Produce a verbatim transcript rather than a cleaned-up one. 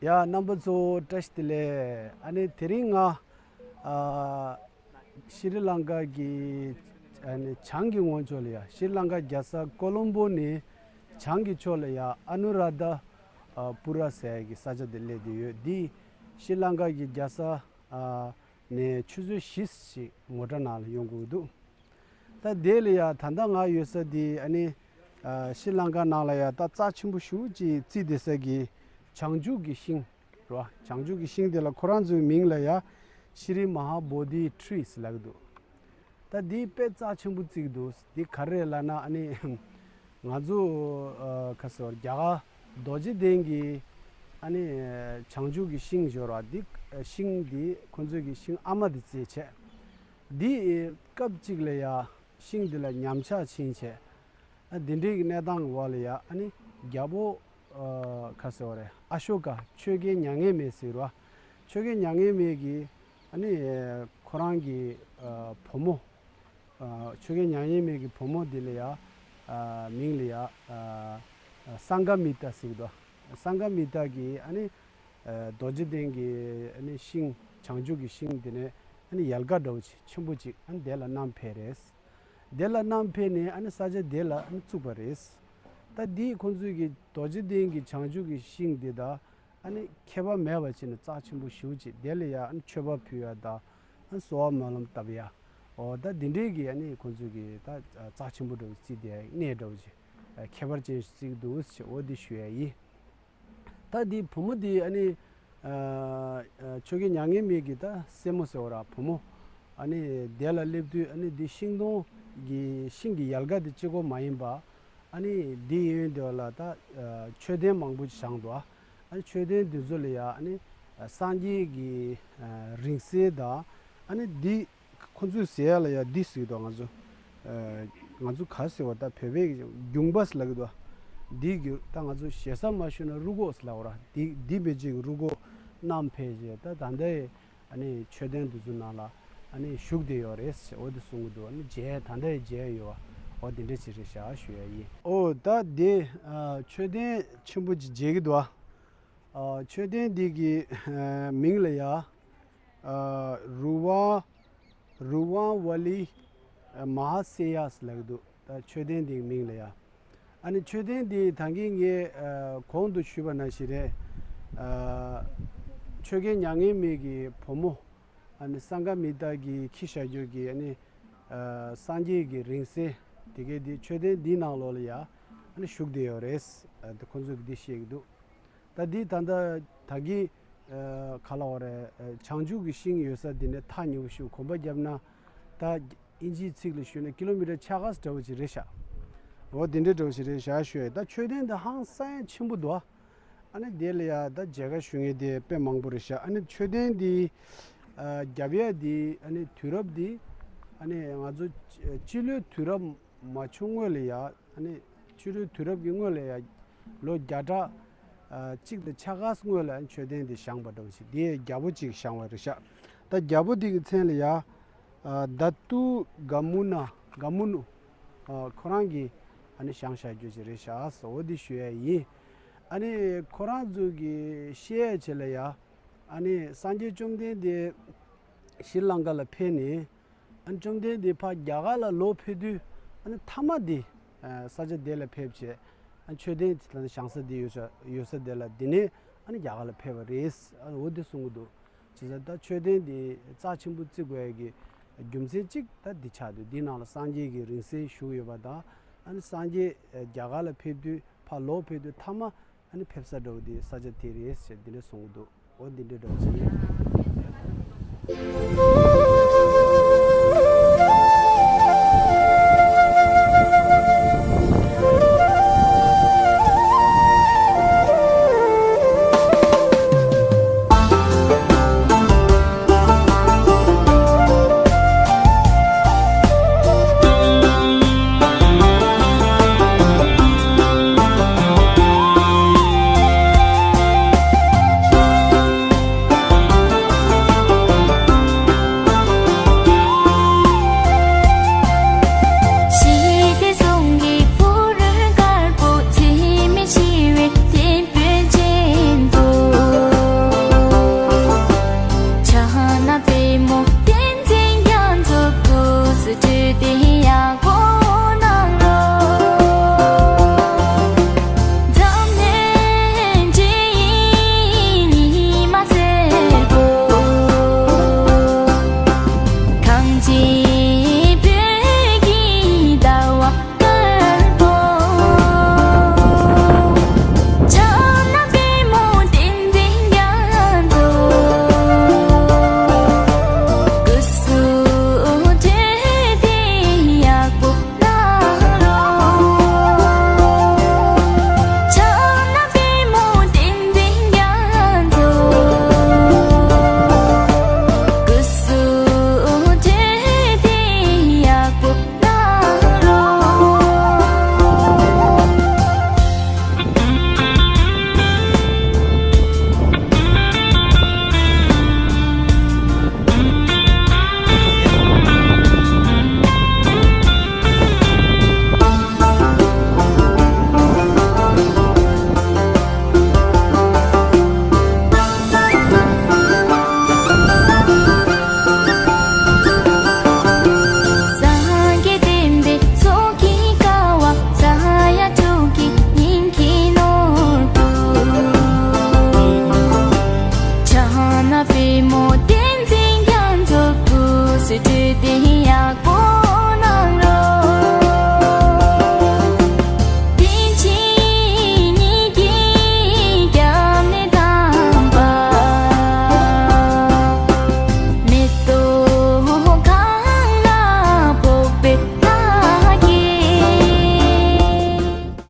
ཡ། རྣམ་པ་ཚོ་བཀྲ་ཤིས་བདེ་ལེགས། ཨ་ནི་དེ་རིང་ང་ཨ་ཤྲི་ལང་ཀ་གི་ཨ་ནི་བྱང་གི་ངོས་ཕྱོགས་ལ་ཡ། ཤྲི་ལང་ཀ་རྒྱལ་ས་ཀོ་ལོམ་པོ་ནས་བྱང་གི་ཕྱོགས་ལ་ཡ། ཨ་ནུ་ར་དྷ་ཨ་པུ་ར་ཟེར་ཡ་གི་ས་ཆ་དེ་སླེབས་བསྡད་ཡོད། འདི་ཤྲི་ལང་ཀ་གི་རྒྱལ་ས་ཨ་ནས་ཆུ་ཚོད་བཞི་ཞིག་ངོ་ཊ་ནང་ལ་ཡོང་དགོས་འདུག་ད་དེ་ལ་ཡ་ད་ལྟ་ང་ཡོད་ས་དེ་ཨ་ནི་ཨ་ཤྲི་ལང་ཀ་ནང་ལ་ཡ་ད་རྩ་ཆེན་པོ་ཞེ་པོ་ཅིག་བརྩིས་བསྡད་ས་གི་བྱང་ཆུབ་ཀྱི་ཤིང་རེད་བ། བྱང་ཆུབ་ཀྱི་ཤིང་དེ་ལ་ཁོ་རང་ཚོའི་མིང་ལ་ཡ་ཤྲི་མ་ཧཱ་བོ་དྷི་ཊི་རི་ཟེར་ལབ་ཀྱི་འདུག་ད་འདི་དཔེ་རྩ་ཆེན་པོ་བརྩི་གི་འདུག་འདི་ག་རེ་རེད་ལབ་ན། ཨ་ནི་ང་ཚོ་ཨ་ག་ཟེར་བ། རྒྱ་གར་རྡོ་རྗེ་གདན་གྱི་ཨ་ནི་བྱང་ཆུབ་ཀྱི་ཤིང་ཞོར་བ་འདི། ཤིང་འདི་ཁོ་ཚོས་ཀྱི་ཤིང་ཨ་མ་འདི་བརྩིས་བྱས། འདི་སྐབས་གཅིག་ལ་ཡ་ཤིང་འདི་ལ་ཉམས་ཆག་ཕྱིན་བྱས། ཨ་འདི་འདྲའི་གི་གནས་སྟངས་འོག་ལ་ཡ། ཨ་ནི་རྒྱལ་པོ་ཨ་ག་ཟེར་བ་རེད། ཨ་ཤོ་ཀ་ཆོས་རྒྱལ་མྱ་ངན་མེད་ཟེར་བ། ཆོས་རྒྱལ་མྱ་ངན་མེད་ཀྱི་ཨ་ནི་ཁོ་རང་གི་ཨ་བུ་མོ། ཨ་ཆོས་རྒྱལ་མྱ་ངན་མེད་ཀྱི་བུ་མོ་འདི་ལ་ཡ་ཨ་མིང་ལ་ཡ་ཨ་ཨ་སང་ག་མི་ཏ་ཟེར་གྱི་འདུག་སང་ག་མི་ཏ་གིས་ཨ་ནི་ཨ་རྡོ་རྗེ་གདན་གྱི་ཨ་ནི་ཤིང་། བྱང་ཆུབ་ཀྱི་ཤིང་འདི་ནས་ཨ་ནི་ཡལ་ག་འདྲ་བོ་ཅིག་ཆེན་པོ་ཅིག་ཨ་ནི་དེ་ལ་བསྣམས་ཕེབས་རེད། དེ་ལ་བསྣམས་ཕེབས་ནས་ཨ་ནི་ས་ཆ་དེ་ལ་ཨ་ནི་བཙུགས་པ་རེད། ད་འདི་ཁོང་ཚོས་ཀྱི་རྡོ་རྗེ་གདན་གྱི་བྱང་ཆུབ་ཀྱི་ཤིང་འདི་དང་ཨ་ནི་ཁྱད་པར་མེད་པ་བྱས་ནས་རྩ་ཆེན་པོ་ཞེ་པོ་ཅིག་དེ་ལ་ཡ་ཨ་ནི་མཆོད་པ་ཕུལ་ཡ་དང་། ཨ་ནི་གསོལ་བ་སྨོན་ལམ་བཏབ་ཡ། འོ་ད་འདི་འདྲའི་གི་ཨ་ནི་ཁོང་ཚོས་ཀྱི་ད་རྩ་ཆེན་པོ་འདྲ་བོ་བརྩིས་བསྡད་གནས་འདྲ་བོ་ཅིག་ཨ་ཁྱད་པར་ཅན་ཞིག་བརྩི་གི་འདུག་ཟེར། འོ་འདི་ཞུ་ཡ་ཡིན། ད་འདི་བུ་མོ་འདི་ཨ་ནི་ཨ་ཨ་ཆོས་རྒྱལ་མྱ་ངན་མེད་ཀྱི་ད་སྲས་མོ་ཟེར་བ་ར། བུ་མོ། ཨ་ནི་དེ་ལ་སླེབས་དུས་ཨ་ནི་འདི་ཤིང་སྡོང་གི་ཤིང་གི་ཡལ་ག་འདི་གཅིག་པོ་མ་ཡིན་པ། ཨ་ནི་འདི་ཡོན་དེ་ལ་ད་ཨ་མཆོད་རྟེན་མང་པོ་ཞིག་བཞེངས་འདུག་ཨ་ནི་མཆོད་རྟེན་འདི་ཚོ་ལ་ཡ་ཨ་ནི་ཨ་སངས་རྒྱས་ཀྱི་ཨ་རིང་བསྲེལ་དང་། ཨ་ནི་འདི་ཁོ་ཚོས་ཟེར་ཡ་ལ་ཡ་འདི་ཟེར་གྱི་འདུག་ང་ཚོ་ཨ་ང་ཚོ་ག་ཟེར་བ། ད་བོད་པའི་གི་རྒྱུག་པ་ཟེར་ལབ་ཀྱི་འདུག་འདི་གི་ད་ང་ཚོ་ཞེ་ས་མ་ཞུ་ན་རུ་སྒོ་ཟེར་ལབ་པ་ར། འདི་འདི་བེད་སྤྱོད་ཀྱི་རུ་སྒོ་བསྣམས་ཕེབས་བྱས། ད་ད་ལྟའི་ཨ་ནི་མཆོད་རྟེན་འདི་ཚོ་ནང་ལ་ཨ་ནི་བཞུགས་བསྡད་ཡོད་རེད་ཟེར། འོ་འདི་གསུང་གི་འདུག་ཨ་ནི་མཇལ། ད་ལྟའི་མཇལ་ཡོད་པ། འོ་འདི་འདྲ་ཅིག་རེད་ཤག་ཞུ་ཡ་ཡིན། འོ་ད་འདི་ཨ་མཆོད་རྟེན་ཆེན་པོ་ཅིག་མཇལ་གྱི་འདུག་ཨ་མཆོད་རྟེན་འདི་གི་ཨ་མིང་ལ་ཡ་ཨ་རུ་ཝང་རུ་ཝང་ཝ་ལི་ཨ་མ་ཧ་སེ་ཡ་ཟེར་ལབ་ཀྱི་འདུག་ད་མཆོད་རྟེན་འདི་གི་མིང་ལ་ཡ། ཨ་ནི་མཆོད་རྟེན་འདི་ད་གིན་ངས་ཨ་གོང་དུ་ཞུས་པ་ནང་བཞིན་རེད། ཨ་ཆོས་རྒྱལ་མྱ་ངན་མེད་ཀྱི་བུ་མོ་ཨ་ནི་སངྒ་མི་ཏ་གིས་འཁྱེར་བཞག་རྒྱུ་གི་ཨ་ནི་ཨ་སངས་རྒྱས་ཀྱི་རིང་བསྲེལ་དེ་གའི་འདི་མཆོད་རྟེན་འདིའི་ནང་ལོགས་ལ་ཡ་ཨ་ནི་བཞུགས་བསྡད་ཡོད་རེད། ཨ་འདི་ཁོང་ཚོས་ཀྱིས་འདི་བཤད་ཀྱི་འདུག་ད་འདི་ད་ལྟ་ད་གིན་ཨ་ག་ལབ་དགོས་རེད། ཨ་བྱང་ཆུབ་ཀྱི་ཤིང་ཡོད་ས་འདི་ནས་ཐག་ཉེ་པོ་ཞིག་གོམ་པ་བརྒྱབ་ན། ད་ཨིན་ཇིའི་ཚིག་ལ་ཞུས་ན་ཀི་ལོ་མི་ཊར་ཕྱེད་ཀ་འདྲ་བོ་ཅིག་རེད་ཤག་འོ་དེ་འདྲ་འདྲ་བོ་ཞིག་རེད་ཤག་ཞུ་ཡ། ད་མཆོད་རྟེན་འདི་ཧང་སང་ཡ་ཆེན་པོ་འདུག་ཨ་ནི་དེ་ལ་ཡ་ད་མཇལ་ཁ་ཞུ་མཁན་དེ་དཔེ་མང་པོ་རེད་ཤག་ཨ་ནི་མཆོད་རྟེན་འདི་ཨ་རྒྱབ་ཡ་འདི་ཨ་ནི་དུས་རབས་འདི་ཨ་ནི་ང་ཚོ་སྤྱི་ལོའི་དུས་རབས་མ་བྱུང་སྔོན་ལ་ཡ། ཨ་ནི་ཕྱི་རོལ་དུས་རབས་ཀྱི་སྔོན་ལ་ཡ། ལོ་བརྒྱ་ཕྲག་ཨ་གཅིག་དང་ཕྱེད་ཀ་སྔོན་ལ་མཆོད་རྟེན་འདི་བཞེངས་པ་འདྲ་བོ་ཞིག་འདི་རྒྱལ་པོ་གཅིག་བཞེངས་པ་རེད་ཤག་ད་རྒྱལ་པོ་འདི་གི་མཚན་ལ་ཡ་ཨ་དཱ་ཏུ་ག་མུ་ན་ག་མུ་ནུ་ཨ་ཁོ་རང་གིས་ཨ་ནི་བཞེངས་བཞག་རྒྱུ་ཞིག་རེད་ཤག་འོ་འདི་ཞུ་ཡ་ཡིན། ཨ་ནི་ཁོ་རང་ཚོ་གི་བཤད་ཡ་ཆེད་ལ་ཡ། ཨ་ནི་སངས་རྒྱས་བཅོམ་ལྡན་འདས་ཤྲི་ལང་ཀ་ལ་ཕེབས་ནས། ཨ་ནི་བཅོམ་ལྡན་འདས་ཕར་རྒྱ་གར་ལ་ལོག་ཕེབས་དུས། ཨ་ནི་མཐའ་མ་འདི་ཨ་ས་ཆ་དེ་ལ་ཕེབས་བྱས། ཨ་ནི་མཆོད་རྟེན་དེ་ལ་བཞེངས་ས་དེ་ཡོད་ས་ཡོད་ས་དེ་ལ། དེ་ནས་ཨ་ནི་རྒྱ་གར་ལ་ཕེབས་པ་རེད། ཨ་ནི་འོ་དེ་གསུང་གི་འདུག་བྱས་ཙང་ད་མཆོད་རྟེན་དེ་རྩ་ཆེན་པོ་བརྩི་དགོས་ཡ་གི་རྒྱུ་མཚན་གཅིག་ད་འདི་ཆགས་འདུག་འདི་ནང་ལ་སངས་རྒྱས་ཀྱི་རིང་བསྲེལ་བཞུགས་ཡོད་པ་དང་། ཨ་ནི་སངས་རྒྱས་རྒྱ་གར་ལ་ཕེབས་དུས། ཕར་ལོག་ཕེབས་དུས་མཐའ་མ་ཨ་ནི་ཕེབས་ས་འདྲ་བོ་དེ་ས་ཆ་དེ་རེད་ཟེར་འདི་འདྲ་གསུང་གི་འདུག་འོ་འདི་འདྲ་འདྲ་བོ་ཅིག་ཡིན།